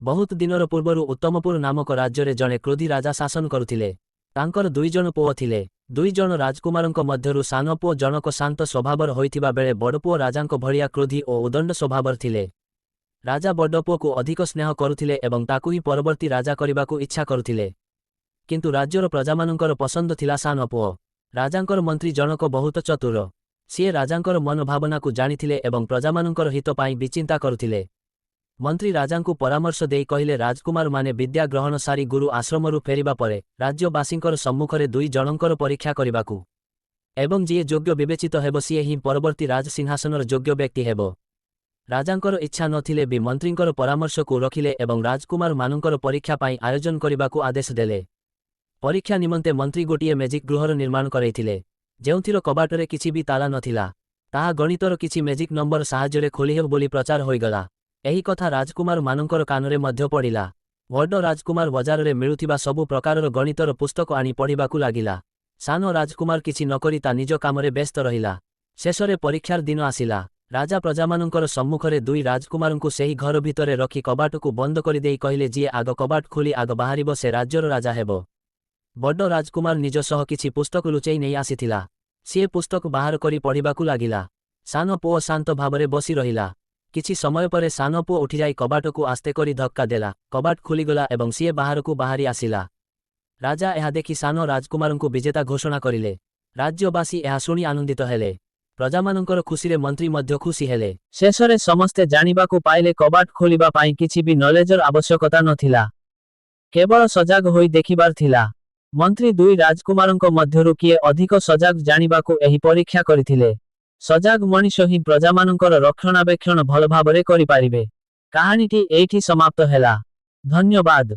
ବହୁତ ଦିନର ପୂର୍ବରୁ ଉତ୍ତମପୁର ନାମକ ରାଜ୍ୟରେ ଜଣେ କ୍ରୋଧୀ ରାଜା ଶାସନ କରୁଥିଲେ। ତାଙ୍କର ଦୁଇଜଣ ପୁଅ ଥିଲେ। ଦୁଇଜଣ ରାଜକୁମାରଙ୍କ ମଧ୍ୟରୁ ସାନ ପୁଅ ଜଣକ ଶାନ୍ତ ସ୍ୱଭାବର ହୋଇଥିବା ବେଳେ ବଡ଼ପୁଅ ରାଜାଙ୍କ ଭଳିଆ କ୍ରୋଧୀ ଓ ଉଦଣ୍ଡ ସ୍ୱଭାବର ଥିଲେ। ରାଜା ବଡ଼ପୁଅକୁ ଅଧିକ ସ୍ନେହ କରୁଥିଲେ ଏବଂ ତାକୁ ହିଁ ପରବର୍ତ୍ତୀ ରାଜା କରିବାକୁ ଇଚ୍ଛା କରୁଥିଲେ। କିନ୍ତୁ ରାଜ୍ୟର ପ୍ରଜାମାନଙ୍କର ପସନ୍ଦ ଥିଲା ସାନ ପୁଅ। ରାଜାଙ୍କର ମନ୍ତ୍ରୀ ଜଣକ ବହୁତ ଚତୁର। ସିଏ ରାଜାଙ୍କର ମନ ଭାବନାକୁ ଜାଣିଥିଲେ ଏବଂ ପ୍ରଜାମାନଙ୍କର ହିତ ପାଇଁ ବିଚିନ୍ତା କରୁଥିଲେ। ମନ୍ତ୍ରୀ ରାଜାଙ୍କୁ ପରାମର୍ଶ ଦେଇ କହିଲେ, ରାଜକୁମାରମାନେ ବିଦ୍ୟା ଗ୍ରହଣ ସାରି ଗୁରୁ ଆଶ୍ରମରୁ ଫେରିବା ପରେ ରାଜ୍ୟବାସୀଙ୍କର ସମ୍ମୁଖରେ ଦୁଇ ଜଣଙ୍କର ପରୀକ୍ଷା କରିବାକୁ ଏବଂ ଯିଏ ଯୋଗ୍ୟ ବିବେଚିତ ହେବ, ସିଏ ହିଁ ପରବର୍ତ୍ତୀ ରାଜସିଂହାସନର ଯୋଗ୍ୟ ବ୍ୟକ୍ତି ହେବ। ରାଜାଙ୍କର ଇଚ୍ଛା ନଥିଲେ ବି ମନ୍ତ୍ରୀଙ୍କର ପରାମର୍ଶକୁ ରଖିଲେ ଏବଂ ରାଜକୁମାରମାନଙ୍କର ପରୀକ୍ଷା ପାଇଁ ଆୟୋଜନ କରିବାକୁ ଆଦେଶ ଦେଲେ। ପରୀକ୍ଷା ନିମନ୍ତେ ମନ୍ତ୍ରୀ ଗୋଟିଏ ମେଜିକ୍ ଗୃହର ନିର୍ମାଣ କରାଇଥିଲେ, ଯେଉଁଥିର କବାଟରେ କିଛି ବି ତାଲା ନଥିଲା। ତାହା ଗଣିତର କିଛି ମେଜିକ୍ ନମ୍ବର ସାହାଯ୍ୟରେ ଖୋଲିହେବ ବୋଲି ପ୍ରଚାର ହୋଇଗଲା। ଏହି କଥା ରାଜକୁମାରମାନଙ୍କର କାନରେ ମଧ୍ୟ ପଡ଼ିଲା। ବଡ଼ ରାଜକୁମାର ବଜାରରେ ମିଳୁଥିବା ସବୁ ପ୍ରକାରର ଗଣିତର ପୁସ୍ତକ ଆଣି ପଢ଼ିବାକୁ ଲାଗିଲା। ସାନ ରାଜକୁମାର କିଛି ନକରି ତା ନିଜ କାମରେ ବ୍ୟସ୍ତ ରହିଲା। ଶେଷରେ ପରୀକ୍ଷାର ଦିନ ଆସିଲା। ରାଜା ପ୍ରଜାମାନଙ୍କର ସମ୍ମୁଖରେ ଦୁଇ ରାଜକୁମାରଙ୍କୁ ସେହି ଘର ଭିତରେ ରଖି କବାଟକୁ ବନ୍ଦ କରିଦେଇ କହିଲେ, ଯିଏ ଆଗ କବାଟ ଖୋଲି ଆଗ ବାହାରିବ, ସେ ରାଜ୍ୟର ରାଜା ହେବ। ବଡ଼ ରାଜକୁମାର ନିଜ ସହ କିଛି ପୁସ୍ତକ ଲୁଚେଇ ନେଇ ଆସିଥିଲା। ସିଏ ପୁସ୍ତକ ବାହାର କରି ପଢ଼ିବାକୁ ଲାଗିଲା। ସାନ ପୁଅ ଶାନ୍ତ ଭାବରେ ବସି ରହିଲା। କିଛି ସମୟ ପରେ ସାନ ପୁଅ ଉଠିଯାଇ କବାଟକୁ ଆସ୍ତେ କରି ଧକ୍କା ଦେଲା। କବାଟ ଖୋଲିଗଲା ଏବଂ ସିଏ ବାହାରକୁ ବାହାରି ଆସିଲା। ରାଜା ଏହା ଦେଖି ସାନ ରାଜକୁମାରଙ୍କୁ ବିଜେତା ଘୋଷଣା କରିଲେ। ରାଜ୍ୟବାସୀ ଏହା ଶୁଣି ଆନନ୍ଦିତ ହେଲେ। ପ୍ରଜାମାନଙ୍କର ଖୁସିରେ ମନ୍ତ୍ରୀ ମଧ୍ୟ ଖୁସି ହେଲେ। ଶେଷରେ ସମସ୍ତେ ଜାଣିବାକୁ ପାଇଲେ, କବାଟ ଖୋଲିବା ପାଇଁ କିଛି ବି ନଲେଜର ଆବଶ୍ୟକତା ନଥିଲା, କେବଳ ସଜାଗ ହୋଇ ଦେଖିବାର ଥିଲା। ମନ୍ତ୍ରୀ ଦୁଇ ରାଜକୁମାରଙ୍କ ମଧ୍ୟରୁ କିଏ ଅଧିକ ସଜାଗ ଜାଣିବାକୁ ଏହି ପରୀକ୍ଷା କରିଥିଲେ। ସଜାଗ ମଣିଷ ହିଁ ପ୍ରଜାମାନଙ୍କର ରକ୍ଷଣାବେକ୍ଷଣ ଭଲ ଭାବରେ କରିପାରିବେ। କାହାଣୀଟି ଏଇଠି ସମାପ୍ତ ହେଲା। ଧନ୍ୟବାଦ।